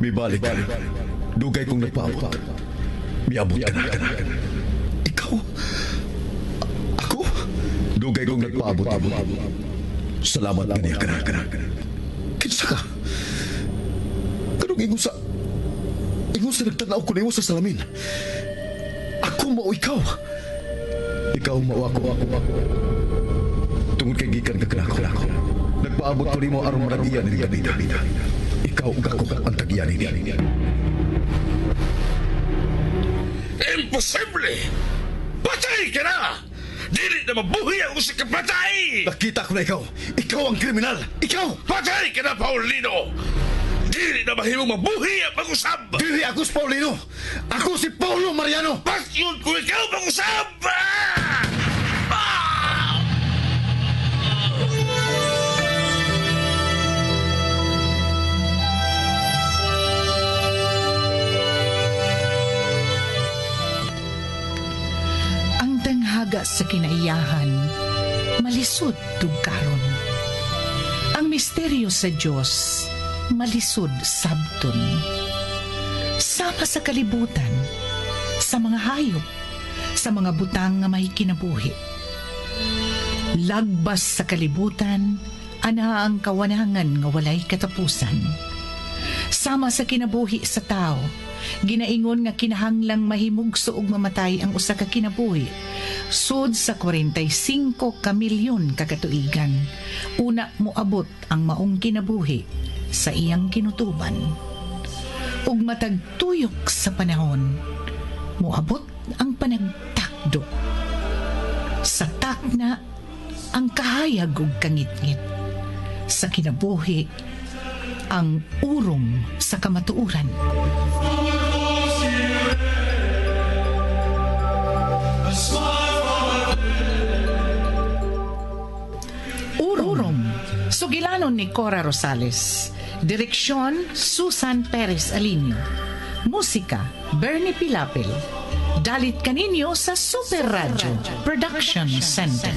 Mibalik ka. Dugay kong nagpaabot. Miabot ka na. Ikaw? Ako? Dugay kong nagpaabot. Salamat kaniya ka na. Kinsa ka? Kanong ingon sa... Ingon sa nagtanaw ko nimo sa salamin. Ako mao ikaw. Ikaw mao ako. Tungod kay gikan ka kanako. Nagpaabot ko nimo aron maragian ni Davida. Ikaw ug ako ang tagiyan nini. Imposible! Patay ka na! Dili na mabuhi ang usa ka patay! Nakita ko na ikaw. Ikaw ang kriminal. Ikaw! Patay ka na, Paulino! Dili na mahimong mabuhi ang pag-usab! Dili ako si Paulino! Ako si Paulo Mariano! Pasyon ko ikaw pag-usab! Ah! Ah! Ang tanghaga sa kinaiyahan, malisod tugkaron. Ang misteryo sa Dios, malisod sabton. Sama sa kalibutan, sa mga hayop, sa mga butang nga may kinabuhi. Lagbas sa kalibutan, ana ang kawanangan nga walay katapusan. Sama sa kinabuhi sa tao, ginaingon nga kinahanglang mahimugso og mamatay ang usa ka kinabuhi. Sud sa 45 ka milyon ka katuigan, una moabot ang maong kinabuhi sa iyang kinutuban. Ug matag tuyok sa panahon, moabot ang panagtakdo. Sa takna, ang kahayag ug kangitngit. Sa kinabuhi, ang urong sa kamatuoran. Urong. Sugilanon ni Cora Rosales. Direksyon, Susan Perez Alinio. Musika, Bernie Pilapil. Dalit kaninyo sa Super Radio Production Center.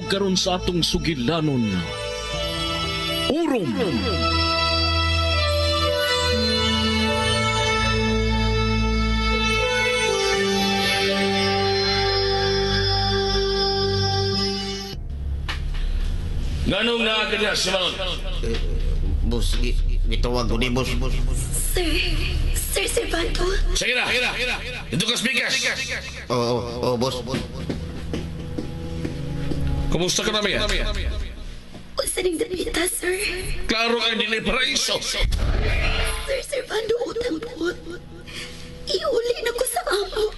Karon sa atong sugilanon, Urom. Nganong naa ka niya si Manon? Boss, gitawag ko ni boss. Sir Servando. Sige na, dito ka speakers. Oo, boss. Kumusta ka na, Mia? Unsa ning dapita, sir? Klaro kay dili paraiso. Sir Servando, utang buot. Iuli na ko sa amo.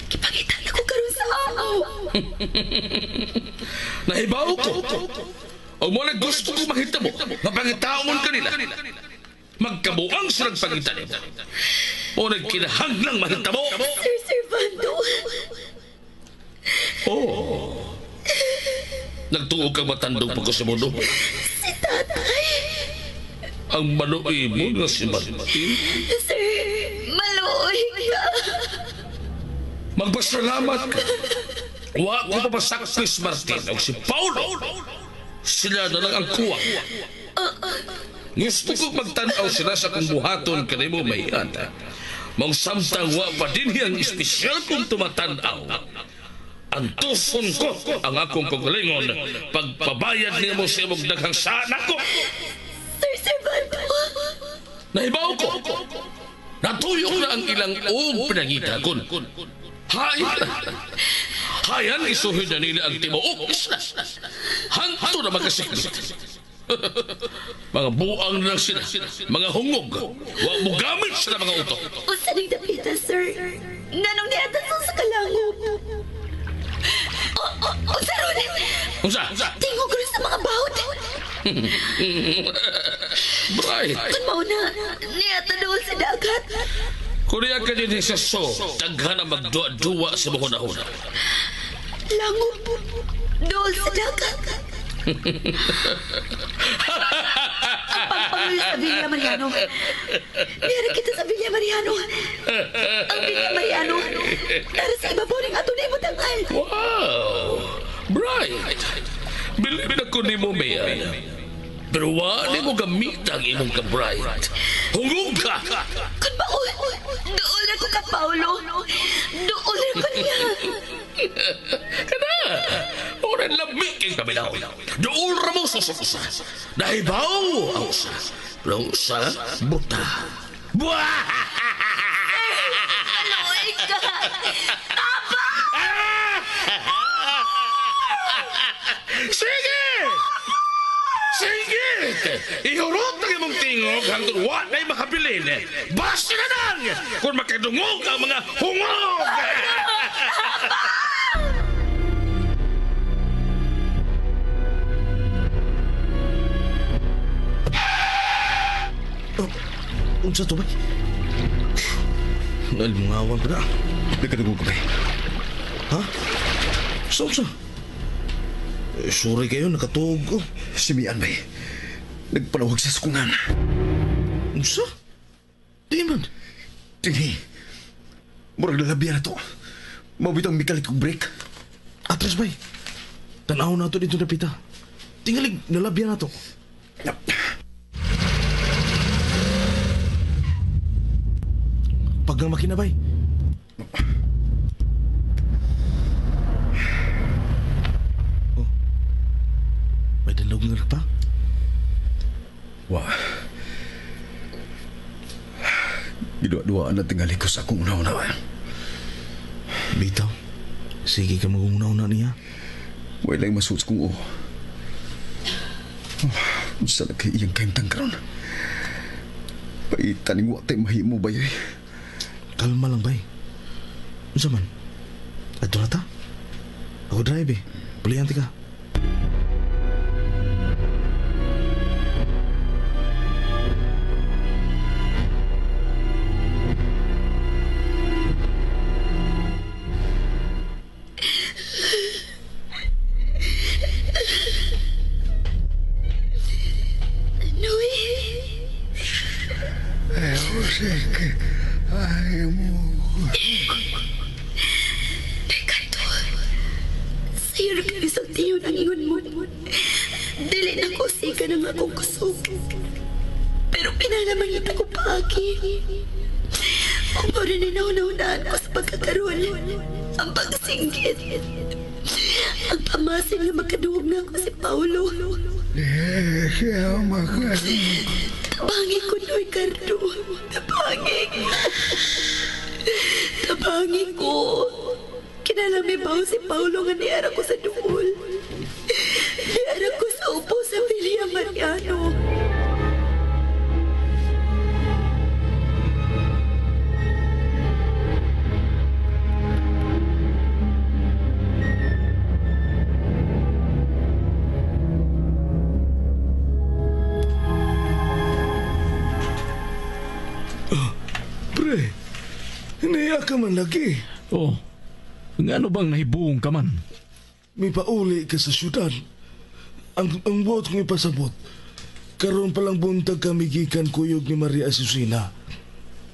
Kipangita na ko karon sa amo. Nahibaw ko. O mo na gusto ko makita mo. Napangitaon kanila. Magkabuang silang pangita nimo. O nagkinahanglang makita mo. Sir Servando. Oh. Nagtuo kang matandog pagko sa mundo. Si tatay. Ang maluoy mo nga si Martin. Sir, maluoy ka. Magpasalamat ka. Wa ko papasakpis, Martin, o si Paulo. Sila na lang ang kuwang. Gusto kong magtanaw sila sa kong buhaton kanimo may ata. Mong samtang wa pa din ang espesyal kong tumatanaw. Antuson ko ang akong kagalingon pagpabayad nimo sa imong daghang saan ako. Sir Servando. Nahibaw ko. Natuyok na ang ilang og pinangitakon. Hayan. Hayan isuhin na nila ang tibuok isla. Hanto na magkasiklit. Mga buang na lang sila. Mga hungog. Wa mo gamit sila mga utok. Unsa ning dapita, sir? Nganong niata sa kalangop? Unsa ron? Unsa? Tingog ron sa mga bawd. Bright. Kung mauna, niya dool sa dagat. Kuriya ka din sa so, daghan ang magduwa-duwa sa mga hunahuna. Langob, dool sa dagat. Ang pagpangulo sa Villa Mariano. Niyara kita sa Villa Mariano. Ang Villa Mariano. Tara sa ibabaw ng ato na ibutangan. Wow! Bright! Bilibin ako ni mo, Mayan. Pero wa ni mo gamit ang imong ka-bright. Hungog ka! Kun ba, dool na ko ka, Paolo. Dool na ko niya. Kana! Oran lamig kay kabilaw. Dool ra mo sa usa. Nahibaw ang usa. Pero ang usa, buta. Buah! Kaloy ka! Taba! Sige! Sige! Ihurot ang imong tingog hangtod wa na'y makabilin. Basta na lang! Kung makadungog ang mga hungog! Unsa to ba? Nalmungawan pa na. Nagkadungog ka ba? Ha? Sa unsa? Eh, sorry kayo, nakatuog ko. Si Mian bay. Nagpanawag sa sukungan. Unsa? Di man. Dinhi. Murag lalabyan na to. Mabitang mikalit kong break. Atras bay. Tanaw na to dito na pita. Tingalig, nalabyan na to. Pag ang makina bay. Oh. May dalog nga pa? Wa. Gidua-duaan na tingali ko sa akong una-una. Bitaw. Sige ka mag-una-una niya. Wala lang masuot kong o. Unsa na kay iyang kahimtang karon? Paitan ning wa tay mahimo ba yoy? Kalma lang bay. Unsa man? Adto na ta? Ako drive eh. Pulihan ka. Noy! Ricardo, sa'yo na kayo sa tiyon ang ingon mo. Dili na ko siga ng akong kusog. Pero pinalamangit ako paagi. Kung rin inaunaunahan ko sa pagkakaroon, ang pagsinggit, ang pamasin na magkaduog na ako si Paolo. Tabangi ko, Ricardo. Tabangi. Tabangi ko. Kinalami ba si Paolo nga niara ko sa duol? Niara ko sa upo sa Villa Mariano. Pre, niya ka man lagi. Oh, nga ano bang nahibuong ka man? May pauli ka sa syudad. Ang buot kong ipasabot, karon palang buntag kami gikan kuyog ni Maria Asusina.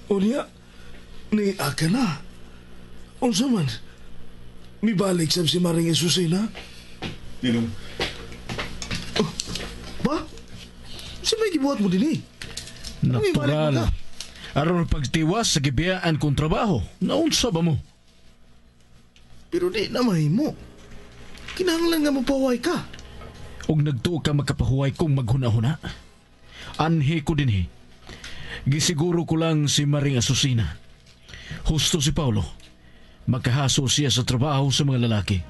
O niya, niya ka na. Unsa man, mibalik sab si Maring Asusina. Ninong. Oh, ba? Sa may gibuhat mo din eh? Natural. Aron pagtiwas sa gibiyaan kong trabaho, naunsa ba mo? Pero di na mahimo. Kinahanglan nga mapaway ka. Og nagtuo ka makapahuway kung maghuna-huna. Anhi ko dinhi. Gisiguro ko lang si Maring Asusina. Husto si Paulo. Makahaso siya sa trabaho sa mga lalaki.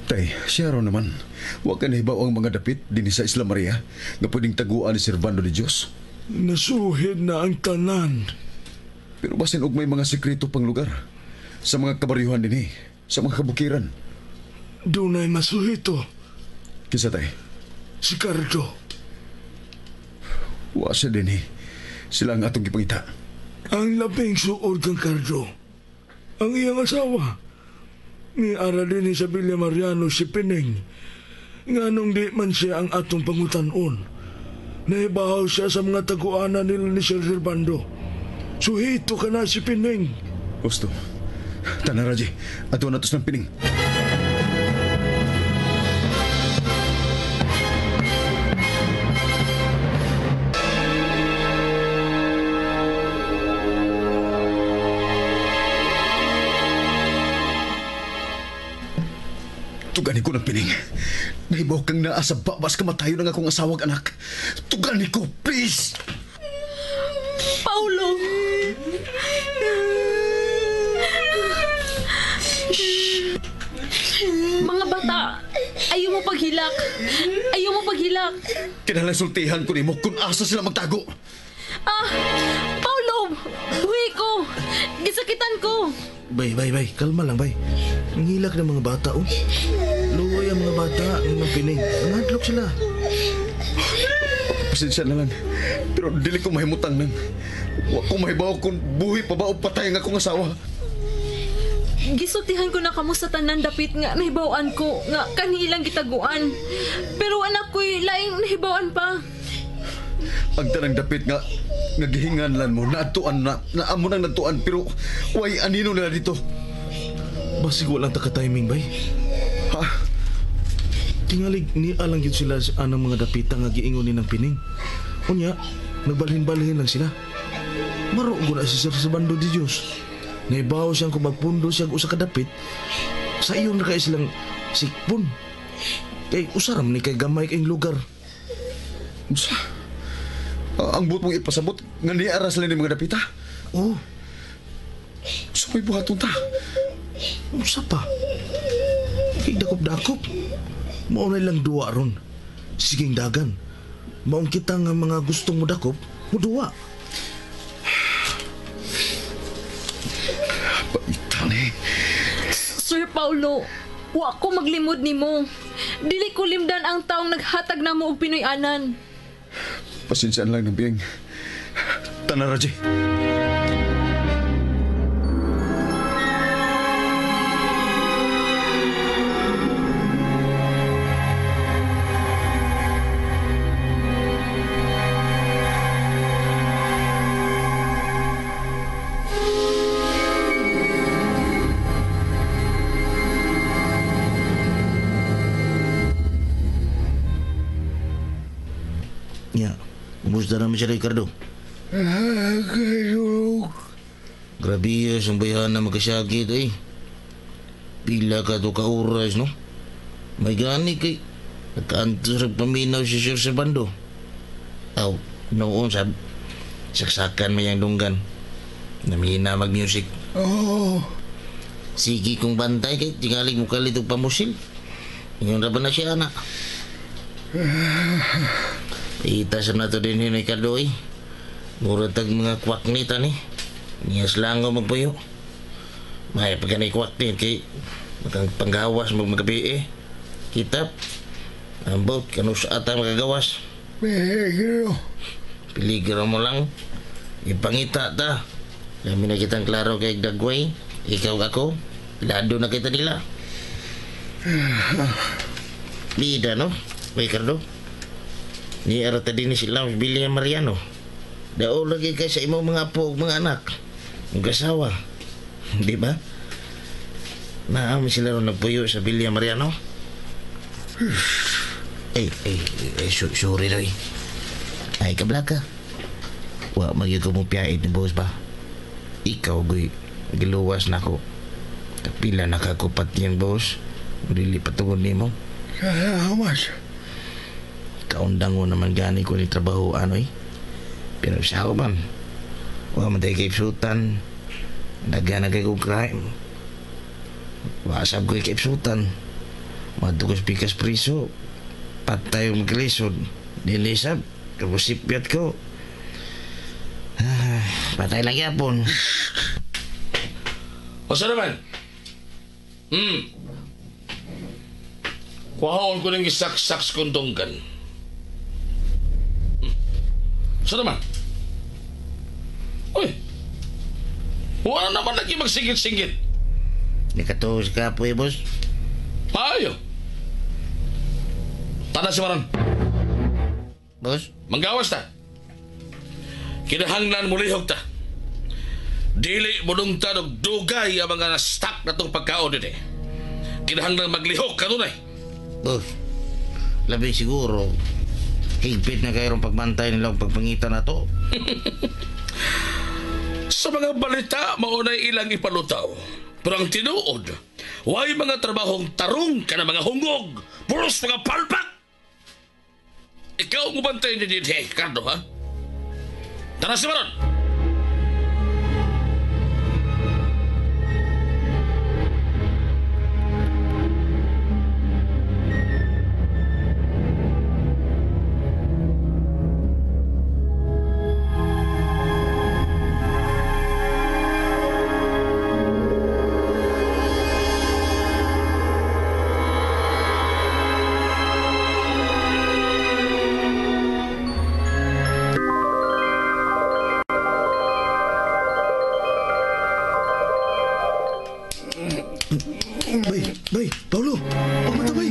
Tay, siya raw naman. Wa ka nahibaw ang mga dapit dinhi sa Isla Maria nga pwedeng taguan ni Servando de Dios. Nasuhid na ang tanan. Pero basin og may mga sekreto pang lugar sa mga kabaryuhan dinhi, sa mga kabukiran. Dunay masuhito. Kinsa tay? Si Cardo. Wa siya dinhi. Sila ang atong gipangita. Ang labing suod kang Cardo. Ang iyang asawa. Ni ara din sa Villa Mariano si Pining. Nganong di man siya ang atong pangutanon. Nahibahaw siya sa mga taguanan nila ni Sir Servando. Suhito ka na si Pining. Gusto. Tana, Raji. Ato na tos ng Pining. Tugani ko ng Pining. Nahibaw kang naa sa babas kamatayo ng akong asawag anak. Tugani ko, please! Paulo! Shh! Mga bata, ayaw mo paghilak. Ayaw mo paghilak. Kinahanglan sultihan ko nimo kung asa sila magtago. Ah! Paulo! Buhi ko! Gisakitan ko! Bay, bay, bay. Kalma lang, bay. Ang hilak ng mga bata, oh. Luway ang mga bata ng mga Pining. Ang hadlok sila. Pasensya na lang. Pero dili ko mahimutang nang. Wa ko mahibaw kung buhi pa ba o patay ang akong asawa. Gisultihan ko na kamo sa tanan dapit nga nahibaw-an ko nga kanilang gitaguan. Pero anak ko'y laing nahibaw-an pa. Ang tanang dapit nga gihinganlan mo, naadtuan na, naamo nang nadtuan pero way anino nila dito. Basig walang taka-timing, bay. Ha? Tingalig ni alang yun sila sa anang mga dapita nga giingon ni ng Pining. Unya, nagbalhin-balhin lang sila. Maro na si Sir Servando de Dios. Naibaw siyang kung magpundo siyang usa ka dapit, sa iyon na kay silang sikpon. Kay usaram ni kay gamay kayong lugar. Unsa? Ang buot mong ipasabot nga niara sila ni mga dapita? Oo. Sa may buhaton ta? Unsa pa? Kay dakop-dakop. Mao na lang duwa ron. Siging dagan. Maong kita nga mga gustong modakop, muduwa. Paitani. Sir Paulo, wa ko maglimod nimo. Dili ko limdan ang taong naghatag namo og Pinoy-anan. Pasensyaan lang ng biyeng. Tana, Raji. Ya, kumusta naman siya, Ricardo? Grabe ang bayan na magkasakit eh. Pila ka to ka oras, no? May gani kay nagkaantos sa paminaw si Sir Servando. Aw, noon sab saksakan may ang dunggan. Namihina mag-music. Oo. Sige kong bantay kay tingalig mo kalit og pamusil. Ingon ra ba na siya, anak? Itas na to din ni Ricardo eh. Mura tag mga kwak nita ni. Niyas lang ako magpuyo. May pagka ni kwak ni kay makang panggawas mag magabi eh. Kitap. Ambot kanus ata makagawas. Peligro. Peligro mo lang. Ipangita ta. Kami na kitang klaro kay Dagway. Ikaw ako. Lado na kita nila. Bida no, Ricardo. Ni arata din sila Billy Mariano. Dao lagi kay sa imong mga apo ug mga anak. Ug asawa. Di ba? Naam sila ron nagpuyo sa Villa Mariano. Ay, ay, ay, sorry Roy. Ay, kablaka. Wa magyud ko mo piyait ni boss ba? Ikaw, goy, giluwas na ko. Kapila nakakupat niyang boss. Dili patungod nimo. Salamat. Kaundang ko naman gani ko ni trabaho anoy. Pero sa ako man, wa man tayo kay ipsutan. Nagana kay kong crime. Wasab ko kay ipsutan. Madto ko sa pikas priso. Patay yung magkalisod. Dinisab, kapusipyat ko. Patay lang yapon. O sa naman? Kuhaon ko ng isaksak sa kundonggan. Sa naman? Uy! Wala naman lagi magsingit-singit. Nakatuo sa kapoy, boss. Maayo. Tana si Maron. Boss? Manggawas ta. Kinahanglan mulihog ta. Dili mo ta og dugay ang mga na-stock na itong pagkaon din eh. Kinahanglan maglihok kanunay. Boss, labi siguro, higpit na kayo pagbantay nila og pagpangita na to. Sa mga balita, maunay ilang ipalutaw. Pero ang tinuod, way mga trabahong tarong ka na mga hungog, puros mga palpak! Ikaw ang bantay niya din, eh, Cardo, ha? Tara si Maron! Bay, Paulo, pagmata, bay.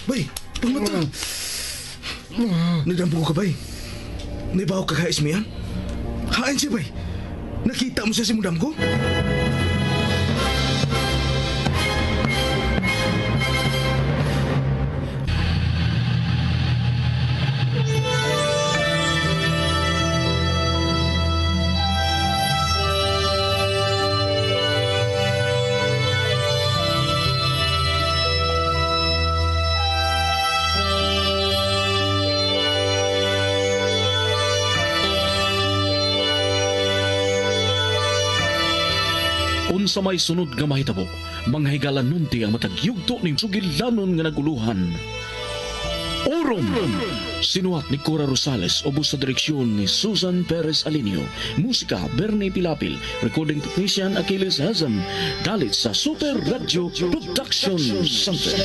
Bay, pagmata. Nagdampo ka, bay. Naibaw ka kais miyan? Hain siya, bay. Nakita mo siya si mudam ko? Unsa may sunod nga mahitabo, mga higala nunti ang matag yugto ning sugilanon nga naguluhan. Orom! Sinuhat ni Cora Rosales, ubos sa direksyon ni Susan Perez Alinio. Musika, Bernie Pilapil. Recording technician, Achilles Hazem. Dalit sa Super Radio Production Center.